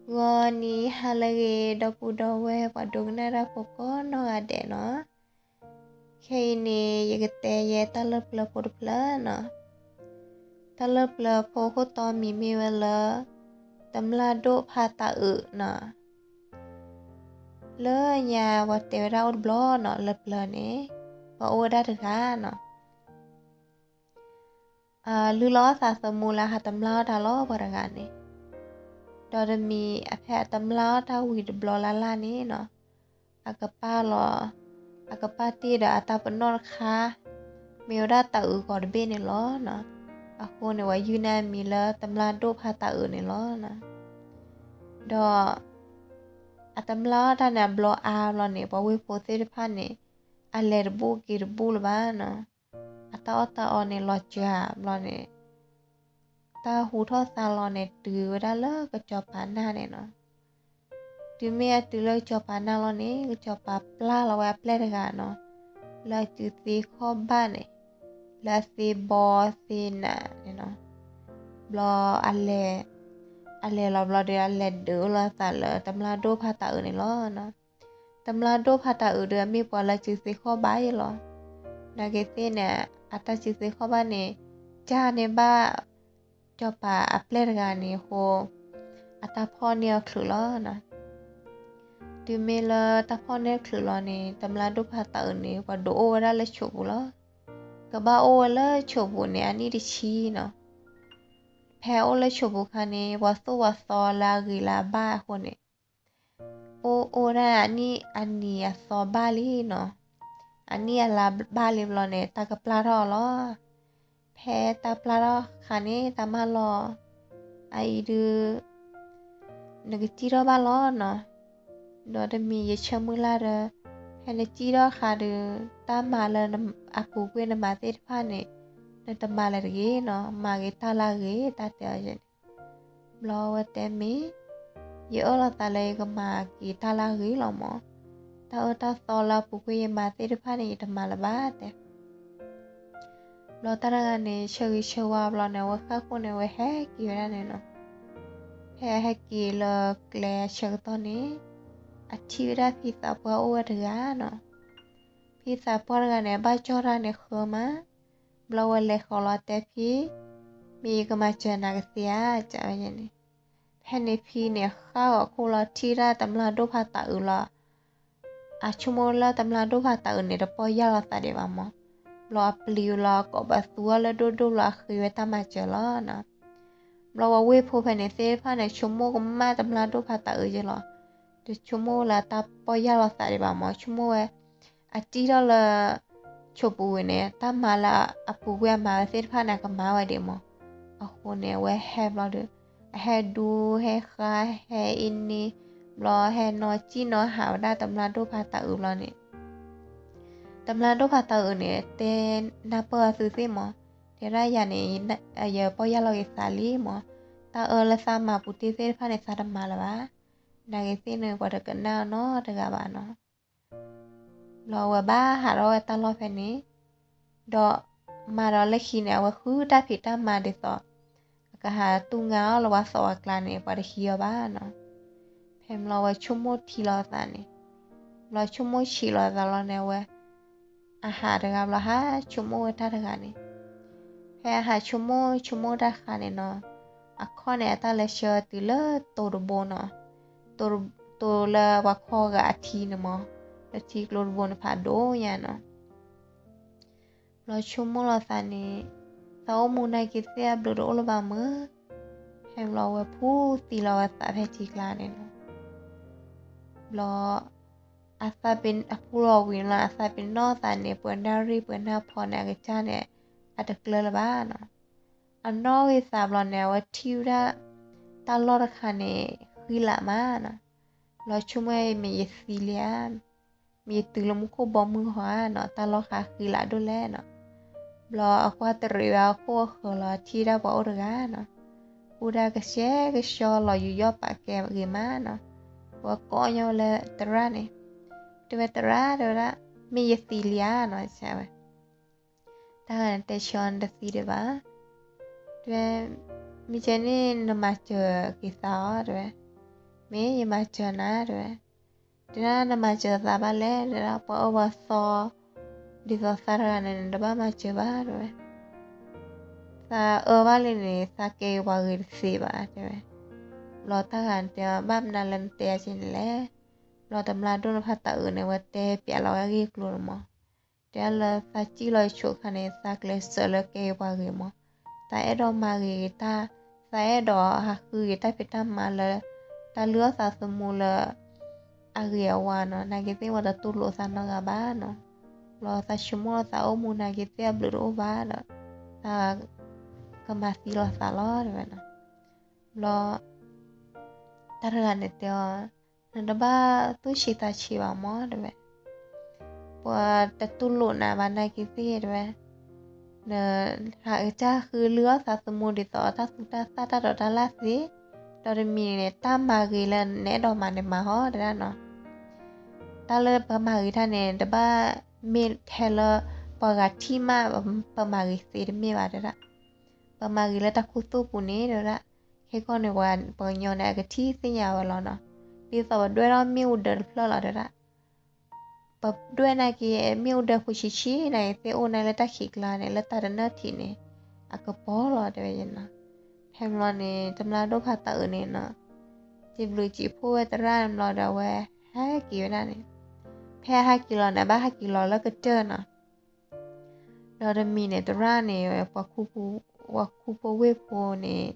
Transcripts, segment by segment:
ဂီၤနံၤဟါလၢအဂ့ၤ ဒီပုၢ်ဒီဝဲၢ်ပှၤဒိကနၣ်တၢ်ဖိကိးနီၢ်ဂၤဒဲးနီၤ, ခဲအံၤန့ၣ် ယကတဲယဲတၢ်လၢပျၢၤဖိတဖျၢၣ်နီၤ. တၢ်လၢပျၢၤဖိခိၣ်တီမံၤမ့ၢ်ဝဲလၢ တမျၢ်ဒိၣ်ဖးသးအုးနီၤ. လၢညါပှၤတဲဝဲဒၣ်အိၣ်တဘျီနီၤ, လၢပျၢၤန့ၣ် ပှၤအိၣ်ဝဲဒၣ်တဂၤနီၤ. လုၢ်လီၤအီၣ်သးသမူလၢဟးတမျၢ်အီၣ်တၢ်လီၤ ပှၤတဂၤန့ၣ်, ဒီးတမံၤအဖဲအတမျၢ်အီၣ်တၢ်ဝံၤတဘျီလၢ်လၢ်န့ၣ်နီၤ, အကပာ်လီၤ, အကပာ်တ့ၢ်ဒီးအတၢ်ပနီၣ်တခါ, မ့ၢ်ဝဲဒၣ်သးအုးဂီၤတဘ့ၣ်န့ၣ်လီၤနီၤ. အဃိန့ၣ် ပှၤယုၢ်န့ၢ်အမံၤလၢတမျၢ်ဒိၣ်ဖးသးအုးန့ၣ်လီၤနီၤ. ဒီး အတမျၢ်အီၣ်တၢ်န့ၣ် အဘျီအါဘျီန့ၣ် ပှၤဝ့ၢ်ဖိသ့ၣ်တဖၣ်န့ၣ် အလဲၤတဘူၣ်က့ၤတဘူၣ်လၢၤဘၣ်နီၤ. အတၢ်အီၣ်တၢ်အီန့ၣ် လီၤစှၤဘျီန့ၣ် တၢ်ဟူထီၣ်သါလီၤန့ၣ် တုၤဝဲဒၣ်လၢကစီၤပၤနၢ်န့ၣ်နီၤ. တုၤမ့ၢ်အတုၤလၢကစီၤပၤနၢ်လီၤန့ၣ် ကစီၤပၤပျၢ်လီၤဝဲအပျဲၢ်တဂၤနီၤ, လၢအစုသ့ခီၣ်ဘၣ်န့ၣ်, လၢအသ့ဘီသ့နးန့ၣ်နီၤ. ဘျီ အလဲၤလီၤဘျီဒီး အလဲၤဒုးလိာ်သးလၢတမျၢ်ဒိၣ်ဖးသးအုးန့ၣ်လီၤနီၤ. တမျၢ်ဒိၣ်ဖးသးအုးဒီး အမ့ၢ်ပှၤလၢစုသ့ခီၣ်ဘၣ်ယဲလီၤ. နာ်က့ၤသ့ၣ်န့ၣ် အတၢ်စုသ့ခီၣ်ဘၣ်န့ၣ် ကၢ်န့ၢ်ဘၣ် စီၤပၤအပျဲၢ်တဂၤန့ၣ်အဃိ အတၢ်ဖီၣ်န့ၢ်အီၤချုးလီၤနီၤ. တုၤမ့ၢ်လၢတၢ်ဖီၣ်န့ၢ်ချုးလီၤန့ၣ် တမျၢ်ဒိၣ်ဖးသးအုးန့ၣ် ပှၤဒုးအိၣ်ဝဲဒၣ်လၢဆိးပူၤလီၤ. ကဘၣ်အိၣ်ဝဲလၢဆိးပူၤန့ၣ် အနံၣ်တဆံနီၤ. ဖဲအအိၣ်လၢဆိးပူၤအခါန့ၣ် ပှၤသိၣ်ပှၤသီလၢအဂ့ၤလၢအဘၣ်အဃိန့ၣ် အိၣ်အိၣ်ဒၣ်အနံၣ်အနံၤအသီဘၣ်လံနီၤ. အနံၣ်အလါဘၣ်လံဘျီန့ၣ် တၢ်ကပျၢ်ထီၣ်အီၤလီၤ. ဖဲတၢ်ပျၢ်ထီၣ်အခါန့ၣ် တၢ်မၢလီၤ, အအံၤဒုး နကစံၣ်ထီၣ်ဘၣ်လီၤနီၤ. ဒီးတမံၤယဆၢမုၢ်လၢ်ဒီး ဖဲနစံၣ်ထီၣ်အခါဒီး တၢ်မၤလၢအပူၤကွံာ်နမၤသ့ၣ်တဖၣ်န့ၣ် နတမၤလၢၤတဂ့ၤနီၤ, မၤက့ၤတၢ်လၢအဂ့ၤ တၢ်တဲအီၤန့ၣ်. ဘျီဝဲတဲမ့ၢ် ယအၢၣ်လီၤသးလၢယကမၤက့ၤတၢ်လၢအဂ့ၤလီၤမး, တၢ်အၢတၢ်သီလၢအပူၤကွံာ်ယမၤသ့ၣ်တဖၣ်န့ၣ် ယတမၤလၢၤဘၣ်တဲ. ဘျီတၢ်တဂၤန့ၣ် ဆၢဂ့ၤဆၢဝါဘျီန့ၣ် အဝဲဃၣ်ဃိန့ၣ် အဝဲဟဲက့ၤဝဲဒၣ်န့ၣ်နီၤ. ဖဲအဟဲက့ၤလၢကျဲအဆၢကတီၢ်န့ၣ် အထံၣ်ဝဲဒၣ်ဖံသးပှၢ်အိၣ်ဝဲတဂၤနီၤ. ဖံသးပှၢ်တဂၤန့ၣ် အဘၣ်ကၠီၣ်တၢ်န့ၣ်ဃၢမး. ဘျီဝဲလဲၤဃီၤလီၤတဲဖံ, မ့ၢ်ယကမၤစၢၤနၤကသ့ဧါ ကဝဲန့ၣ်. ဖဲန့ၣ်ဖံန့ၣ် ဃၣ်ဂီၤခိၣ်လီၤထံၣ်ဒၣ်တမျၢ်ဒိၣ်ဖးသးအုးလီၤ. အဆိကမိၣ်လၢတမျၢ်ဒိၣ်ဖးသးအုးန့ၣ် တပီၢ်ယၢ်လီၤသးဒံးဘၣ်မး. ဘျီအပျံၤလီၤကိးဘၣ်သူအီၤလၢဒိၣ်ဒိၣ်ဘျီအဃ့ဝဲတၢ်မၤစၢၤလီၤနီၤ. ဘျီပှၤဝ့ၢ်ဖိဖဲန့ၣ်သ့ၣ်တဖၣ်န့ၣ် ဆိကမိၣ်ကမၣ်တမျၢ်ဒိၣ်ဖးသးအုးယဲလီၤ. တဆိကမိၣ်လၢတၢ်ပီၢ်ယၢ်လီၤသးဒံးဘၣ်မး, ဆိကမိၣ်ဝဲ အတံၢ်ထီၣ်လၢ ဆိးပူၤဝံၤန့ၣ် တၢ်မၤလၢအပူၤကွံာ်အမၤဝဲသ့ၣ်တဖၣ်န့ၣ် အကမၤဝဲဒံးမး. အဃိန့ၣ် အဝဲဟဲဘျီဒီး အဟဲဒူဟဲဃါဟဲအ့န့ၢ် ဘျီဟဲနီၢ်စံၣ်နီၢ်ဟးဝဲဒၣ်တမျၢ်ဒိၣ်ဖးသးအုးဘျီန့ၣ် တမျၢ်ဒိၣ်ဖးသးအုးန့ၣ် တဲနၢ်ပၢၢ်အီၤသုသ့ၣ်မး, တဲဒၣ်ယၤန့ၣ် ယပီၢ်ယၢ်လီၤက့ၤသးလံမး, တၢ်အၢလၢသးမၤပူၤတ့ၢ်သ့ၣ်တဖၣ်န့ၣ် သးတမၤလၢၤဘၣ်. နာ်က့ၤသ့ၣ်န့ၣ် ပှၤတကနၣ်အီၤနီတဂၤဘၣ်နီၤ. ဘျီအဝဲဘၣ်ဟးထီၣ်ဝဲတၢ်လီၢ်ဖဲန့ၣ်, ဒီးမၤဒီးလၢခံန့ၣ် အဝဲဃုတၢ်ဖံးတၢ်မၤဒ်သိး အကဟးတူၢ်ငါအီၤလၢပှၤသီပှၤကျါန့ၣ် ပှၤတဟံးအီၤဘၣ်နီၤ. ဖဲဘျီအဝဲဆိကမိၣ်ထံလီၤအသးန့ၣ်, ဘျီဆိကမိၣ်ဆံးလီၤအသးလီၤန့ၣ် အဝဲ အဟးတဂၤဘျီ ဟးဆိကမိၣ်ဝဲတၢ်တဂၤန့ၣ်, ဖဲအဟးဆိကမိၣ်ဆိကမိၣ်တၢ်တခါန့ၣ်နီၤ, အခီၣ်န့ၣ် အတၢ်လဲၤဆှၢတုၤလၢတိၤတဘိနီၤ, တိၤလၢပှၤခီဂာ်အထံန့ၣ်မး, လၢထံကျိတဘိန့ၣ်ဖးဒိၣ်ညါနီၤ. ဘျီဆိကမိၣ်လီၤသးန့ၣ်, သးအိၣ်မူနာ်က့ၤသ့ၣ်အဘျုးတအိၣ်လၢၤဘၣ်မး. ဖဲဘျီဝဲဖူသံလီၤဝဲသးဖဲထံကျါန့ၣ်နီၤ. ဘျီ အသးပ့ၤအဖူလီၤဝံၤလီၤ အသးပ့ၤနီၣ်သးန့ၣ် ပှဲၤနၣ်ရံၣ်ပှဲၤနၣ်ဖီန့ၣ် အကစၢ်န့ၣ် အတကျၢၤလၢၤဘၣ်နီၤ. အနီၣ်ဂံၢ်သးဘျီန့ၣ် အဝဲထံၣ်ဝဲဒၣ် တၢ်လီၢ်တခါန့ၣ် ဃံလးမးနီၤ. ဘျီဆိကမိၣ်မ့ၢ်ယသံလံဧါ, မ့ၢ်ယတုၤလၢမူခိၣ်ဘီမုၢ်ဟီဧါနီၤ, တၢ်လီၢ်ဃါဃံလးဒိၣ်လဲၣ်နီၤ. ဘျီအကွၢ်တရံးဝဲအခိၣ်အဃၢၤလီၤ ထံၣ်ဒၣ်ပှၤအိၣ်တဂၤနီၤ, အိၣ်ဒၣ်ကဆှဲကဆှီလီၤယူးယီၣ်ပာ်ကဲဂ့ၤမးနီၤ. ဝဲကိးညီဝဲလၢသရၣ်န့ၣ်, တဲဝဲသရၣ် တဲဝဲဒၣ်, မ့ၢ်ယသံလံဧါနီၤ တဲဝဲ. တၢ်ဂၤန့ၣ်တဲဆၢအီၤ နတသံဒံးဘၣ်. တဲဝဲ, မ့ၢ်ကဲန့ၣ်နမၤစၢၤက့ၤသးအီၤ တဲဝဲ. မ့ၢ်ယမၤစၢၤနၤ တဲဝဲ. တဲဒၣ်နမၤစၢၤသးဘၣ်လဲၣ် တဲဒၣ် ပှၤအၢပှၤသီ ဒ်သိးသးတဂၤန့ၣ် နတဘၣ်မၤစၢၤဘၣ် တဲဝဲ. သးအၢဘၣ်လံန့ၣ် သးကဲပှၤဂ့ၤတသ့ဘၣ် တဲဝဲ. ဘျီတၢ်ဂၤန့ၣ်တဲအီၤ ဘၣ်မနုၤလၢနတဲအီၤက့န့ၣ်လဲၣ်. ဘျီတမျၢ်ဒိၣ်တဖၣ်သးအုးန့ၣ် အဝဲတဲပျးလီၤဝဲအဂ့ၢ်အကျိၤန့ၣ်မး. တဲလၢသးစံၣ်လီၤဆိခါန့ၣ် သးကျဲးစၢးလၢကဲပှၤဂ့ၤမး, သးအဲၣ်ဒိးမၤဂ့ၤတၢ်, သးအဲၣ်ဒိးဟးဃုဂ့ၤတၢ်ဖံးတၢ်မၤလၢ တၢ်လုၢ်အီၣ်သးသမူလၢ အဂ့ၤအဝါနီၤ, နာ်က့သ့ၣ်ဝဲတတူၢ်လိာ်သးနီတဂၤဘၣ်နီၤ. ဘျီသးဆိကမိၣ်လၢသးအိၣ်မူနာ်က့သ့ၣ်အဘျုးတအိၣ်ဘၣ်ဒီး သးကမၤသံလီၤသးလီၤ တဲဝဲနီၤ. ဘျီ တၢ်တဂၤန့ၣ်တဲအီၤ, နတဘၣ်သူၣ်ဆံးသးဆံးဘၣ်မး တဲဝဲ. ပှၤတတူၢ်လိာ်နၤဘၣ်နာ်က့သ့ၣ် တဲဝဲ. နဟးကစၢ်ဃုလုၢ်အီၣ်သးသမူဒ်သိးတၢ်သူတၢ်သၣ်တၢ်ဒိးတၢ်လၢ်သ့, ဒီးတမံၤန့ၣ် တၢ်မၤဂ့ၤလၢနအဲၣ်ဒိးမၤန့ၣ်မၤဟီ တဲဒၣ်နီၤ. တၢ်လၢပမၤဂ့ၤတၢ်န့ၣ် တဘၣ်မ့ၢ်ထဲလၢ ပှၤဂၤထံၣ်မး ပမၤဂ့ၤသ့တမ့ၢ်ဘၣ် တဲဒၣ်. ပမၤဂ့ၤလၢတၢ်ခူသူၣ်ပူၤန့ၣ် တဲဝဲဒၣ်, ခဲကီၢ်န့ၣ် ပှၤပှၤကညီန့ၣ် အကထံၣ်သ့ၣ်ညါဝဲလီၤနီၤ. ဒ်သိးပဒွဲၣ်ထီၣ်မ့ၣ်အူဒၢတဖျၢၣ်လီၤ တဲဝဲဒၣ်. ပဒွဲၣ်နာ်က့ မ့ၣ်အူဒၢဖိဆံးဆံးနာ်က့သ့ၣ်အိၣ်န့ၣ်လၢတၢ်ခံးကျါန့ၣ် လၢတၢ်တနၢၣ်ထံးန့ၣ် အကပီၤလီၤ တဲဝဲနီၤ. ဖဲမလီၤန့ၣ် တမျၢ်ဒိၣ်ဖးသးအုးန့ၣ်နီၤ, စံးဘျုးစံးဖှိၣ်ဝဲသရၣ်န့ၣ်ဘျီဒီး အဝဲဟဲက့ၤဝဲဒၣ်န့ၣ်, ဖဲအဟဲက့ၤလီၤန့ၣ် အဘၣ်ဟဲက့ၤလီၤလၢကတၢၢ်နီၤ. ဒီးတမံၤန့ၣ် သရၣ်န့ၣ် ပှၤခူပူၤ, ပှၤခူဖိဝ့ၢ်ဖိန့ၣ်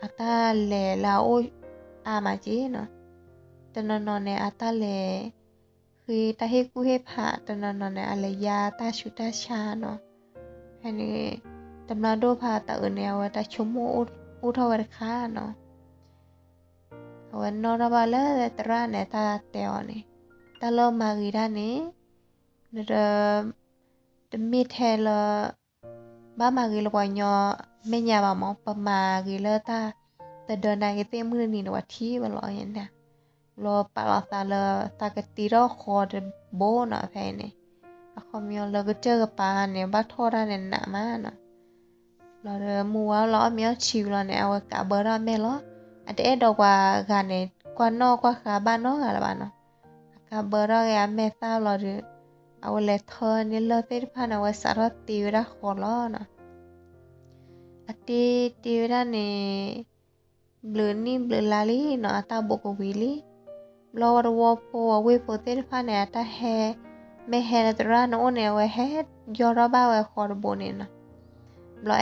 အတၢ်လဲၤလၢအအိၣ်အါမးက့နီၤ. တနီၤနီၤန့ၣ် အတၢ်လဲၤ ဃ့တၢ်ဟ့ၣ်ကူၣ်ဟ့ၣ်ဖး, တနီၤနီၤန့ၣ် အလဲၤယါတၢ်ဆူးတၢ်ဆါနီၤ. ဖဲန့ၣ် တမျၢ်ဒိၣ်ဖးသးအုးန့ၣ် အဝဲတၢ်ဆိကမိၣ်အိၣ်ထီၣ်ဝဲတခါနီၤ. အဝဲနီၣ်ထီၣ်ဘၣ်လၢသရၣ်န့ၣ် တၢ်တဲအီၤန့ၣ်, တၢ်လၢမၤဂ့ၤတၢ်န့ၣ် နတ တမ့ၢ်ထဲလၢ ဘၣ်မၤဂ့ၤလၢပှၤကညီမဲာ်ညါဘၣ်မး, ပမၤဂ့ၤလၢတၢ်တဒၢနာ်က့သ့ၣ်မုၢ်တနံၤန့ၣ် ပှၤထံၣ်ဝဲလီၤန့ၣ်. ဘျီပာ်လီၤသးလၢ သးကတ့ထီၣ်ဃီတဘိနီၤ ဖဲအံၤန့ၣ်. အခီပညီလၢကစၢၢ်ကပၤန့ၣ် ဘၣ်ထီၣ်တၢ်န့ၣ်နးမးနီၤ. ဘျီဒီးမုၢ်ဝါလီၤအီၣ်မ့ၤအီထံဝံၤလီၤန့ၣ် အဝဲကးဘၢထီၣ်အမဲာ်လီၤ. အတအဲၣ်ဒိးပှၤဂၤန့ၣ် ကွၢ်နီၣ်ကွၢ်ဃါဘၣ်နီတဂၤလၢၤဘၣ်နီၤ. အကးဘၢထီၣ်က့ၤအမဲာ်သၣ်လီၤဒီး အဝဲလဲၤထၢန့ၢ်လၢၢ်သ့ၣ်တဖၣ်န့ၣ် အဝဲစးထီၣ်တ့ဝဲဒၣ်ဃီလီၤနီၤ. အတ့တ့ဝဲဒၣ်န့ၣ် ဘျုးနံၣ်ဘျုးလါလံနီၤ, အတၢ်ဘိးကဝံၤလံ. ဘျီဝဲတဝီဖိဝဲဝ့ၢ်ဖိသ့ၣ်တဖၣ်န့ၣ် အတၢ်ဟဲ မ့ၢ်ဟဲလၢသရၣ်န့ၣ်အိၣ်န့ၣ် အဝဲဟဲယီၢ်ထီၣ်ဘၣ်ဝဲဃီတဘိန့ၣ်နီၤ.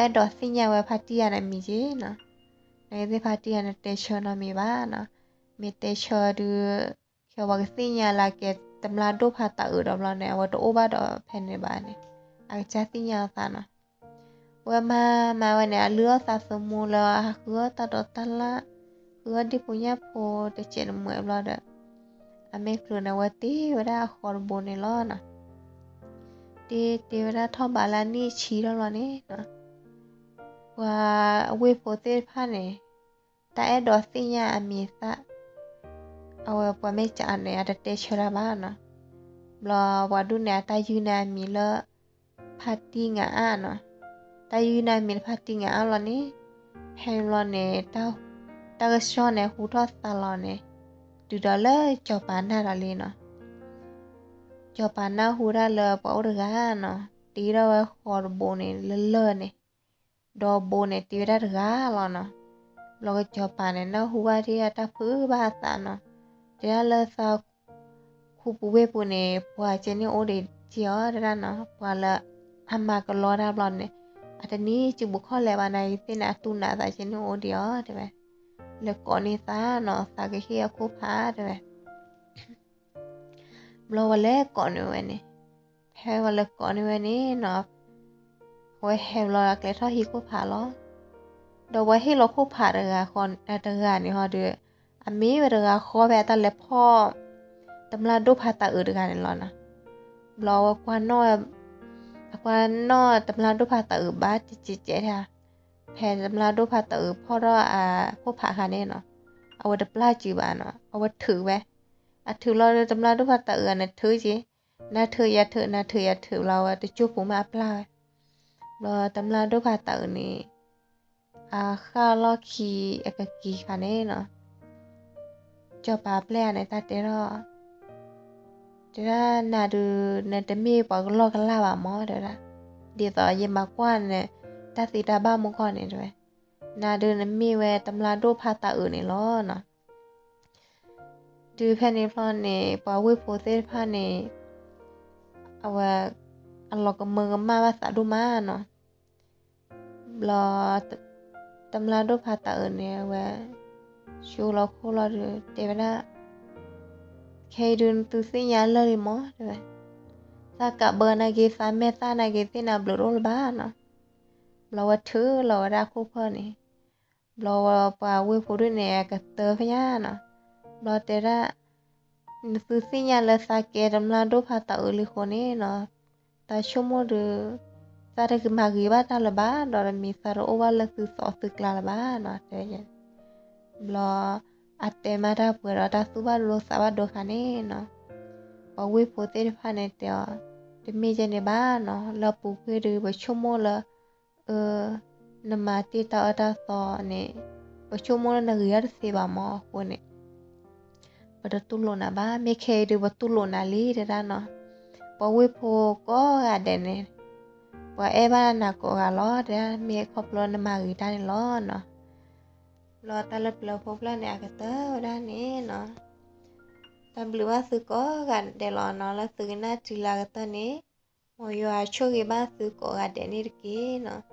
ဘျီအဲၣ်ဒိးသ့ၣ်ညါဝဲဖါတံၢ်ယၤန့ၣ်မံၤက့နီၤ. နကသ့ၣ်ဖါတံၢ်ယၤန့ၣ်တဲဆၢနီတမံၤဘၣ်နီၤ. မ့ၢ်တဲဆၢဒုး ခဲပှၤကသ့ၣ်ညါလၢအကဲတမျၢ်ဒိၣ်ဖးသးအုးဒီးဘျီန့ၣ် အဝဲတအိၣ်ဘၣ်ဒီးဖဲန့ၣ်ဘၣ်န့ၣ် အကစၢ်သ့ၣ်ညါအသးနီၤ. ဝဲမၤမၤဝဲန့ၣ် အလုၢ်အီၣ်သးသမူလၢအဟးဃုအီၣ်တၢ်ဒိးတၢ်လၢ်, ဃုအီၣ်ဒ့ၣ်ဖိညၣ်ဖိတစဲးတမှဲးဘျီဒီး အမဲာ်ကျိၤန့ၣ် အဝဲတ့ဝဲဒၣ်အဃီတဘိန့ၣ်လီၤနီၤ. တ့တ့ဝဲဒၣ်ထီၣ်ဘးလၢနံၣ်ဆံထီၣ်လီၤန့ၣ်နီၤ. ပှၤအဝ့ၢ်ဖိသ့ၣ်တဖၣ်န့ၣ် တၢ်အဲၣ်ဒိးသ့ၣ်ညါအမံၤသၣ်, အဝဲပှၤမ့ၢ်စးန့ၣ် အတတဲဆၢတၢ်ဘၣ်နီၤ. ဘျီပှၤဒူၣ်န့ၣ် အတၢ်ယုၢ်န့ၢ်အမံၤလၢ ဖါတံၢ်ငါအါနီၤ. တၢ်ယုၢ်န့ၢ်အမံၤလၢဖါတံၢ်ငါအါလီၤန့ၣ်, ဖဲဘျီန့ၣ် တၢ်ကစီၣ်န့ၣ်ဟူထီၣ်သါလီၤန့ၣ် တုၤဒီးလၢစီၤပၤနၢ်ဒီးလံနီၤ. စီၤပၤနၢ်ဟူဒၣ်လၢပှၤအိၣ်တဂၤနီၤ, တ့ထီၣ်ဝဲဃီတဘိန့ၣ်လၢလၢၢ်န့ၣ်, ဒီးဘိန့ၣ်တ့ဝဲဒၣ်တဂၤလီၤနီၤ. ဘျီကစီၤပၤန့ၣ် နၢ်ဟူဘၣ်ဒ်အတၢ်ဖုးဘၣ်အသးနီၤ, တဲဒၣ်လၢသး ခူပူၤဝ့ၢ်ပူၤန့ၣ် ပှၤကဲန့ၢ်အိၣ်ဒံးက့ၤအီၤ တဲဒၣ်နီၤ, ပှၤလၢအမၤကလီတၢ်ဘျီန့ၣ် အတနံၤစံးဘျုးခီၣ်လဲၣ်ဘၣ်နာ်က့သ့ၣ်န့ၣ် အတူၢ်နးသးကဲန့ၢ်အိၣ်ဒံးအီၤ တဲဝဲ. လဲၤကိးန့ၢ်သးနီၤ, သးကဟ့ၣ်အခိၣ်ဖး တဲဝဲ. ဘျီဝဲလဲၤကိးန့ၢ်ဝဲန့ၣ်, ဖဲဝဲလဲၤကိးန့ၢ်ဝဲန့ၣ်နီၤ, အဝဲဟဲဘျီအကျဲထီၣ်ဟံးခိၣ်ဖးလီၤ. ဒီးပှၤဟ့ၣ်လီၤခိၣ်ဖးတဂၤဃီ, တဂၤန့ၣ်ဟီဒီး အမ့ၢ်ဝဲတဂၤဃီဖဲအတၢ်လဲၤဖီၣ် တမျၢ်ဒိၣ်ဖးသးအုးတဂၤန့ၣ်လီၤနီၤ. ဘျီဝဲကွၢ်နီၣ်, အကွၢ်နီၣ်တမျၢ်ဒိၣ်ဖးသးအုးဘၣ်တစဲးကဲးတၢ်, ဖဲတမျၢ်ဒိၣ်ဖးသးအုးဖီၣ်ထီၣ်အခိၣ်ဖးအခါန့ၣ်နီၤ, အဝဲတပျၢ်စုဘၣ်နီၤ, အဝဲထုးဝဲ. အထုးလီၤဒီးတမျၢ်ဒိၣ်ဖးသးအုးန့ၣ်ထုးက့ၤ, နၤထုးယၤထုး နၤထုးယၤထုးလီၤဝဲ တကၠိၢ်ပူၤမးအပျၢ်ဝဲ. ဘျီတမျၢ်ဒိၣ်ဖးသးအုးန့ၣ် အဃၣ်လီၢ်ခံအကက့ၤခါန့ၣ်နီၤ, စီၤပၤပျဲၢ်ဧါန့ၣ် တၢ်တဲထီၣ် တဲဒၣ် နၤဒုး နတမ့ၢ်ပှၤကလီၢ်ကလၢ်ဘၣ်မၢ် တဲဝဲဒၣ်, ဒ်သိးယမၤကွၢ်န တၢ်သံတၢ်ဘၣ်မူကီၢ်န့ၣ် တဲဝဲ, နၤဒုးနမ့ၢ်ဝဲတမျၢ်ဒိၣ်ဖးသးအုးန့ၣ်လီၤနီၤ. တုၤဖဲန့ၣ်ဖျီန့ၣ် ပှၤဝ့ၢ်ဖိသ့ၣ်တဖၣ်န့ၣ် အဝဲ အလီၤကမၢကမၣ်ဘၣ်သးဒိၣ်မးနီၤ. ဘျီ တမျၢ်ဒိၣ်ဖးသးအုးန့ၣ် အဝဲ ဆိလီၤခိၣ်လီၤဒီး တဲဝဲဒၣ်, ခဲအံၤဒုးနသုသ့ၣ်ညါလၢာ်လံမၢ် တဲဝဲ, သးကးဘၢနၤက့ၤ သးမဲာ်သၣ်နၤက့ၤသ့ၣ်နၤဘျုးတအိၣ်လၢၤဘၣ်နီၤ. ဘျီဝဲထုးလီၤဝဲဒၣ်ခိၣ်ဖၢၣ်န့ၣ်, ဘျီဝဲပှၤဝ့ၢ်ဖိဒုၣ်န့ၣ် အကတၢၢ်ဖဲညါနီၤ. ဘျီတဲဒၣ်, နသုသ့ၣ်ညါလၢသးကဲတမျၢ်ဒိၣ်ဖးသးအုးလံအဃိန့ၣ်နီၤ, သးဆိကမိၣ်ဒုး သးတကမၤဂ့ၤဘၣ်တၢ်လၢၤဘၣ် ဒီးတမံၤသးတအိၣ်ဘၣ်လၢသုသီသုကျါလၢၤဘၣ်နီၤ တဲဝဲ. ဘျီ အတဲမးတၢ်ပှဲၤဒီးတၢ်သူၣ်ဘၣ်ဒိသးဘၣ်ဒိခါန့ၣ်နီၤ, ပှၤဝ့ၢ်ဖိသ့ၣ်တဖၣ်န့ၣ်တဲအီၤ, တမ့ၢ်ကဲန့ၣ်ဘၣ်နီၤ, လၢအပူၤကွံာ်ဒုး ပဆိကမိၣ်လၢ အၢ နမၤတ့ၢ်တၢ်အၢတၢ်သီန့ၣ် ပဆိကမိၣ်လၢနဂ့ၤအါတသ့ဘၣ်မၢ်အဃိန့ၣ် ပတတူၢ်လိာ်နၤဘၣ်, မ့ၢ်ခဲအံၤဒုးပတူၢ်လိာ်နၤလံတဲဒၣ်နီၤ. ပှၤဝ့ၢ်ဖိကိးဂၤဒဲးန့ၣ် ပှၤအဲၣ်ဘၣ်နၤကိးဂၤလီၤ တဲဒၣ်, မ့ၢ်ခီဖျိနမၤဂ့ၤတၢ်န့ၣ်လီၤနီၤ. ဘျီတၢ်လၢပျၢၤဖိဖျၢၣ်န့ၣ် အကတၢၢ်ဝဲဒၣ်န့ၣ်နီၤ. တၢ်ဘျုးဘၣ်သုကိးဂၤဒဲးလီၤနီၤ, လၢသုကနၣ်တုၤလၢအကတၢၢ်န့ၣ်, မ်ယွၤဆိၣ်ဂ့ၤဘၣ်သုကိးဂၤဒဲးန့ၣ်တက့ၢ်နီၤ.